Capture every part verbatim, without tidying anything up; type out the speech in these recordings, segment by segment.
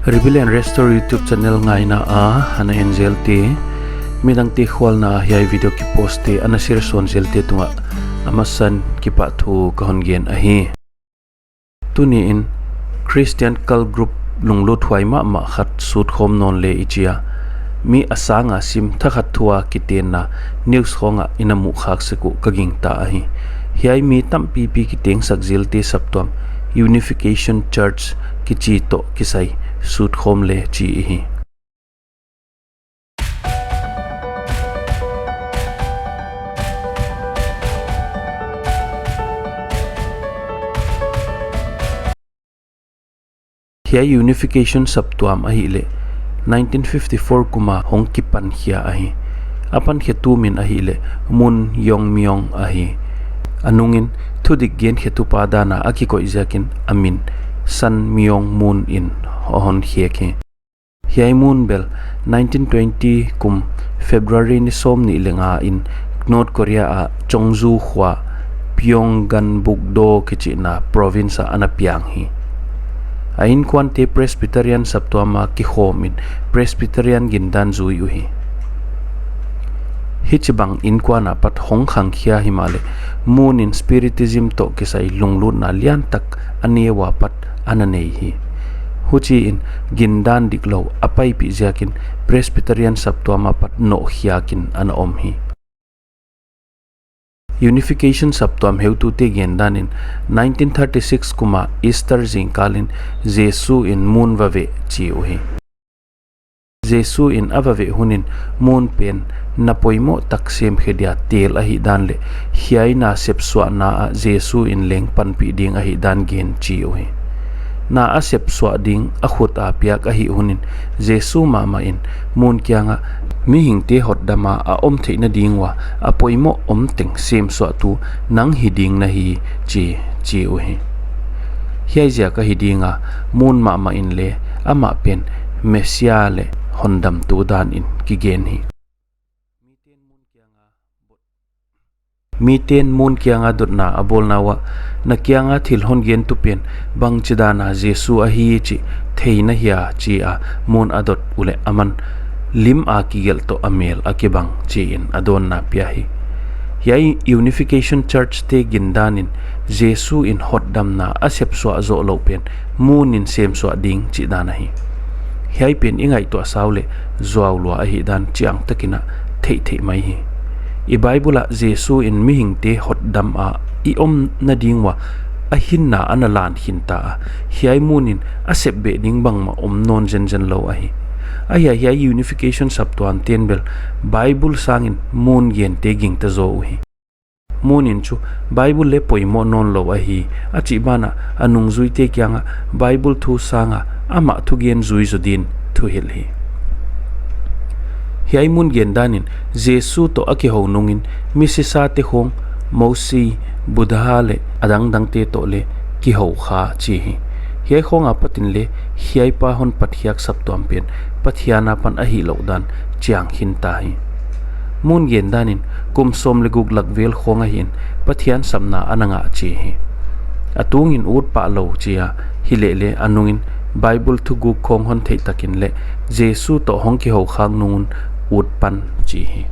Rebuild and Restore YouTube channel ngaina a ana en zelte, midangte khualna a hiai video kipostte ana share sawn zelte tungah a masan kipahthu ka hon gen ahi. Tuni in Christian cult group lunglut huai mahmah khat sut khawm nawn le i chi a, mi a sanga sim thakhat thu a kitenna news khawng ah i na muh khak sek uh ka gingta ahi. Hiai mi tampipi kitengsak zelte saptuam Unification Church kichi toh kisai sut khawm le chi ihi. Hiai Unification saptuam ahihleh nineteen fifty-four kum a hong kipan khia ahi. A pankhetu min ahihleh Mun Yong Myong ahi. A nungin thudik genkhetupa dan a a kikoih ziakin a min Sun Myung Moon in a hon khek hi. Hiai Moon bel nineteen twenty kum February ni sawmnih leh nga in North Korea a Chongju khua Pyongan Bukdo kichihna province ah ana piang hi. A inkuante Presbyterian saptuam a kikhawm in Presbyterian gindan zui uhi. Hichibang inkuan apat hong khangkhia himahleh Moon in Spiritism toh kisai lunglutna liantak a neu apat ana nei hi. Huchiin gindan diklou a paipih ziakin Presbyterian saptuam apat nohkhiak in ana om hi. Unification saptuam heutute gendan in nineteen thirty-six kum a Easter zingkal in Jesu in Moon va veh chi uhi. Jesu in a va veh hun in Moon pen na poimoh tak semkhe dia tel ahihdan leh hiai na sepsuahna ah Jesu in leng panpih ding ahihdan gen chi uhi. Na a sepsuah ding a khut a piak ahih hun in Jesu mahmah in Moon kiangah mihingte hotdam a a om theihna ding ua a poimoh om teng semsuahtu nang hi ding na hi chi, chi uhi. Hiai ziak ahi ding a Moon mahmah in leng amah pen Messiah leh hondamtu dan in kigen hi. Miten Moon kianga dotna a bawlna uah, na kianga thil hon gentu pen bangchidan a Jesu ahi chih thei na hia chi a Moon a dot uleh aman lim a kigelh toh a mel a kibang chi in a dawnna pia hi. Hiai Unification Church te gindan in Jesu in hotdamna a sepsuah zoh louh pen Moon in semsuah ding chihdan ahi. Hiai pen i ngaihtuah sau leh zuau lua ahihdan chiangtak in a theihtheih mai hi. I Bible ah Jesu in mihingte hotdam a i omna ding ua a hinna ana lan khinta a, hiai Moon in a sepbeh ding bangmah om nawn zenzen lou ahi. Ahia hiai Unification saptuam ten bel Bible sangin Moon gente gingta zaw uhi. Moon in chu Bible leng poimoh nawnlou ahi a chih banah a nungzuite kiangah Bible thu sanga amah thugen zui zaw din thuhilh hi. Hiai Moon gendan in Jesu toh a kihou nungin misisate khawng Mosi, Buddha leh a dangdangte toh leng kihou kha chi hi. Hiai khawng apat in leng hiai pa hon patkhiak saptuam pen Pathian apan ahihlouh dan chiang khinta hi. Moon gendan in kum sawm leh guk lak vel khawng ahi in Pathian sapna ana ngah chi hi. A tungin ut pah lou chi a, hileh leng a nungin Bible thuguk khawng hon theihtak in leh Jesu toh hong kihou khak nung un ut pan chi hi.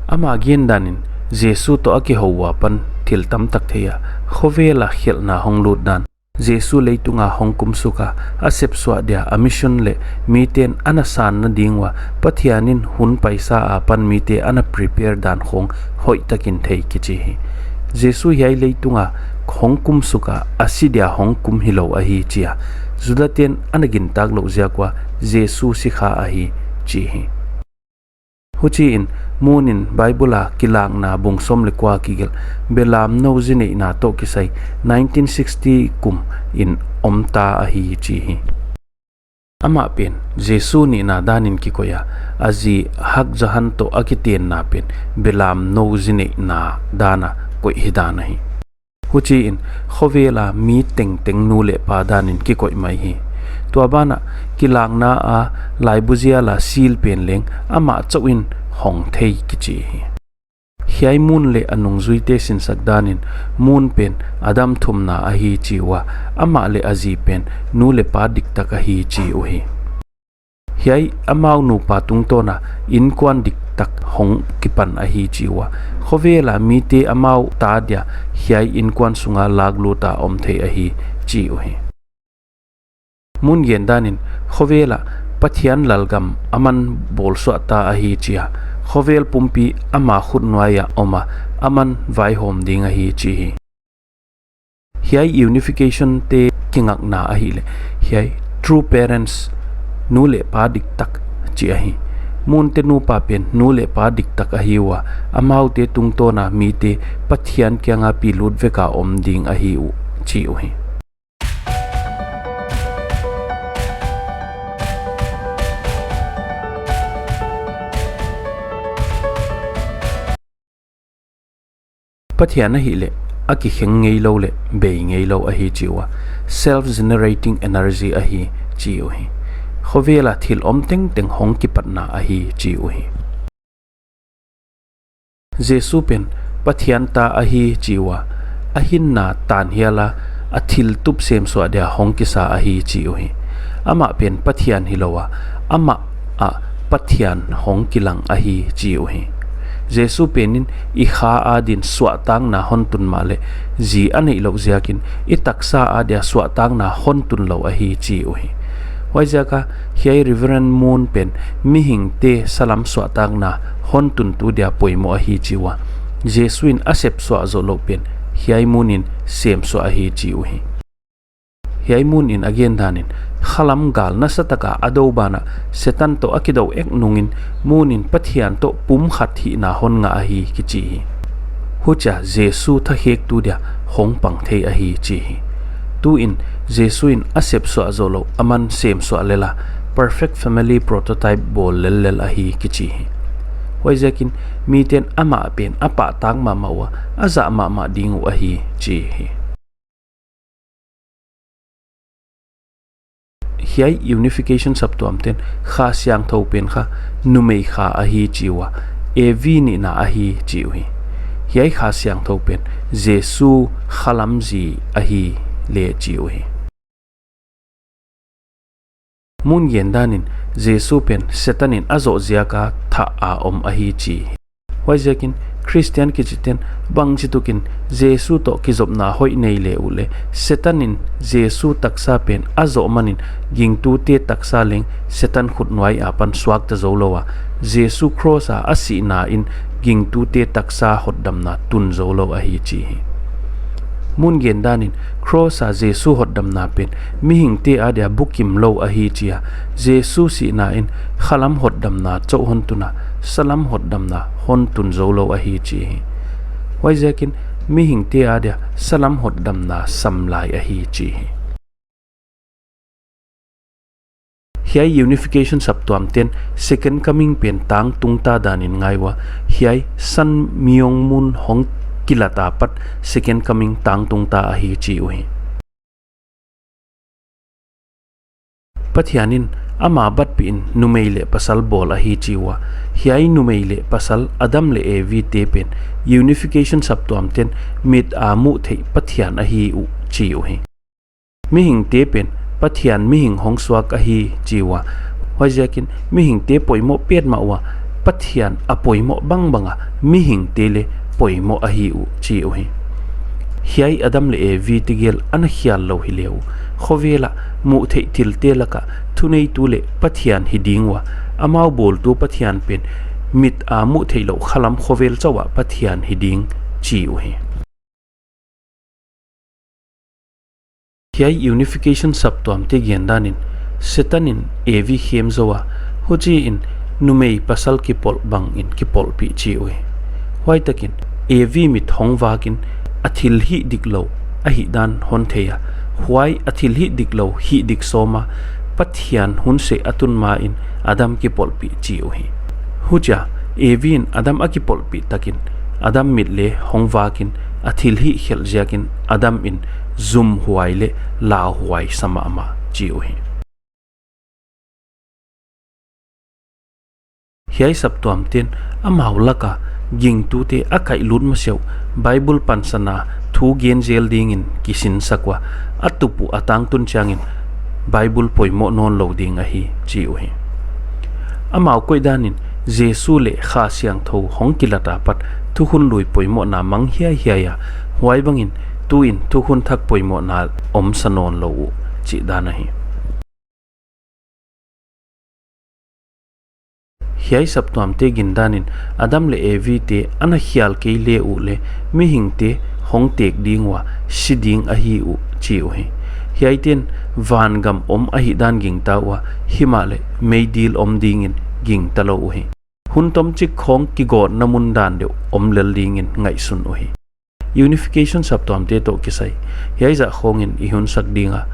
Ama gendan in Jesu toh a kihou ua pan thil tamtak thei a, khovel a khelhna hong lut dan, Jesu leitunga hong kumsuk a, a sepsuah dia a mission leh miten ana sanna ding ua Pathian in hun paisa apan mite ana prepare dan khawng hoihtak in thei kichi hi. Jesu hiai leitunga hong kumsuk a, a si dia hong kum hilou ahi chi a, Judaten ana gintak louh ziak ua Jesu si kha ahi chi hi. Huchiin Moon in Bible a Kilakna bung sawm leh kua kigelh belamnou zineihna toh kisai nineteen sixty kum in omta ahi chi hi. Amah pen Jesu nihna dan in kikoih a, a zi Hak Ja Han toh a kitenna pen belamnou zineihna dan a koih hidan ahi. Huchiin khovel a mi tengteng nu leh pa dan in kikoih mai hi. Tua banah Kilakna a laibu zial a seal pen leng amah chauh in hong thei kichi hi. Hiai Mun leh a nungzuite sinsak danin, Mun pen Adam thumna ahi chi ua, amah leh a zi pen nu leh pa diktak ahi chi uhi. Hiai amau nupa tungtawna innkuan diktak hong kipan ahi chi ua, khovela mite amau ta dia hiai innkuan sunga lakluta om thei ahi chi uhi. Mun gen danin, khovela Pathian lalgam aman bawlsuah ta ahi chi a, khovel pumpi ama khutnuaia om a, aman vaihawm ding ahi chi hi. Hiai unification te kingakna ahihleh, hiai true parents, nu leh pa diktak chi ahi. Munte nupa pen nu leh pa diktak ahi ua, amaute tungtawna mite Pathian kianga pilut veka om ding ahi uh chi uhi. Pathian ahihleh, a kikheng ngeilou leh bei ngeilou ahi chi ua, self-generating energy ahi chi uhi. Khovela thil om tengteng hong kipatna ahi chi uhi. Jesu pen Pathian ta ahi chi ua, a hinna tan hiala, a thil tup semsuah dia hong kisa ahi chi uhi. Amah pen Pathian hilou a, amah ah Pathian hong kilang ahi chi uhi. Jesu penin i kha adin suahtakna hon tun mahleh, zi a neihlouh ziakin i taksa adia suahtakna hon tunlou ahi chi uhi. Huaiziaka, hiai Reverend Mun pen mihingte salam suahtakna hon tuntu dia poimoh ahi chi ua, Jesu in a sepsuah zohlouh pen hiai Mun in semsuah ahi chi uhi. Hiai Mun in a gen danin, khalam gal nasataka a dou banah Setan toh a kidou ek nungin Mun in Pathian toh pumkhat hihna hon ngah ahi kichi hi. Huchia Jesu thakhektu dia hong pang thei ahi chi hi. Tuin Jesu in a sepsuah zohlouh aman semsuah lel a, perfect family prototype bawl lellel ahi kichi hi. Huaiziakin miten amah pen a pahtak mahmah ua, a zah mahmah ding uh ahi chi hi. Hiai unification saptuamten Kha Siangthou pen kha numei kha ahi chi ua, Evi nihna ahi chi uhi. Hiai Kha Siangthou pen Jesu khalam zi ahi leh chi uhi. Mun gen danin Jesu pen Setan in a zoh ziaka thah a om ahi chi hi. Huaiziakin Christian kichiten bangchitukin Jesu toh kizopna hoih nei le uleh Setan in Jesu taksa pen a zoh manin gingtute taksa leng Setan khutnuai apan suakta zoulou a, Jesu cross a a sihna in gingtute taksa hotdamna tun zoulou ahi chi hi. Mun gen danin cross a Jesu hotdamna pen mihingte adia bukimlou ahi chi a, Jesu sihna in khalam hotdamna chauh hon tun a, salam hotdamna hon tun zoulou ahi chi hi. Huaiziakin mihingte adia salam hotdamna sam lai ahi chi hi. Hiai unification saptuamten Second Coming pen tangtung ta danin ngai ua, hiai Sun Myung Moon hong kilat apat Second Coming tangtung ta ahi chi uhi. Pathian in ama batpih in numei leh pasal bawl ahi chi ua, hiai numei leh pasal Adam leh Evi te pen unification saptuamten mit a muh theih Pathian ahi uh chi uhi. Mihingte pen Pathian mihing hong suak ahi chi ua, huaiziakin mihingte poimoh petmah ua, Pathian a poimoh bangbang a mihingte leh poimoh ahi uh chi uhi. Hiai Adam leh Evi tegel ana khiallou hi le uh, khovel a muh theih thilte laka thuneitu leh Pathian hi ding ua, amau bawltu Pathian pen mit a muh theihlouh khalam khovel chauh a Pathian hi ding chi uhi. Hiai unification saptuamte gen danin Setan in Evi khem zou a, huchiin numei pasal kipolh bangin kipolhpih chi uhi. Huaitakin Evi mit hong vakin a thilhih diklou ahihdan hon thei a, huai a thilhih diklou hihdik sawm a, Pathian hun seh a tun main Adam kipolhpih chi uhi. Huchia Evi in Adam a kipolhpih takin Adam mit leng hong vakin a thilhih khelh ziakin Adam in zumhuai leh lauhuai sa mahmah chi uhi. Hiai saptuamten amau laka Gingtute a kaihlut masiah uh Bible pansan a thu gen zel dingin kisinsak ua, a tup uh a tangtun chiangin Bible poimoh nawnlou ding ahi chi uhi. Amau koih danin Jesu leh Kha Siangthou hong kilat apat thukhun lui poimohna mang hiaihiai a, huai bangin tuin thukhun thak poimohna omsa nawnlou uh chih dan ahi. Hiai saptuamte gindanin Adam leh Evi te ana khial kei le uh leh mihingte hong tek ding ua, si ding ahi uh chi uhi. Hiaiten vangam om ahihdan gingta ua, himahleh meidil om dingin gingta lou uhi. Hun tomchik khawng kigawtna mun dan deuh om lel dingin ngaihsun uhi. Unification saptuamte toh kisai hiai zah khawngin i hunsak ding a,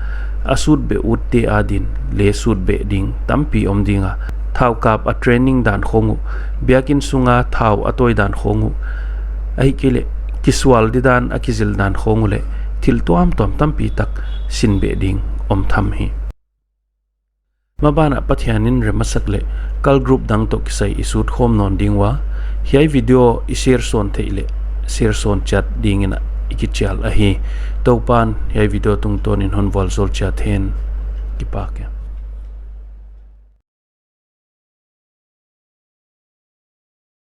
a sutbeh utte adin leh sutbeh ding tampi om ding a, thau kap a training dan khawng uh, biakin sunga thau a tawi dan khawng uh, ahihkeileh kisual didan a kizil dan khawng uh leh thil tuamtuam tampi tak sinbeh ding om tham hi. Maban ah Pathianin rem a sak leh cult group dang toh kisai i sut khawm nawn ding ua, hiai video i share sawn theih leh share sawn chiat dingin i kichial ahi. Toupan hiai video tungtawnin hon vualzawl chiat hen. Kipak e.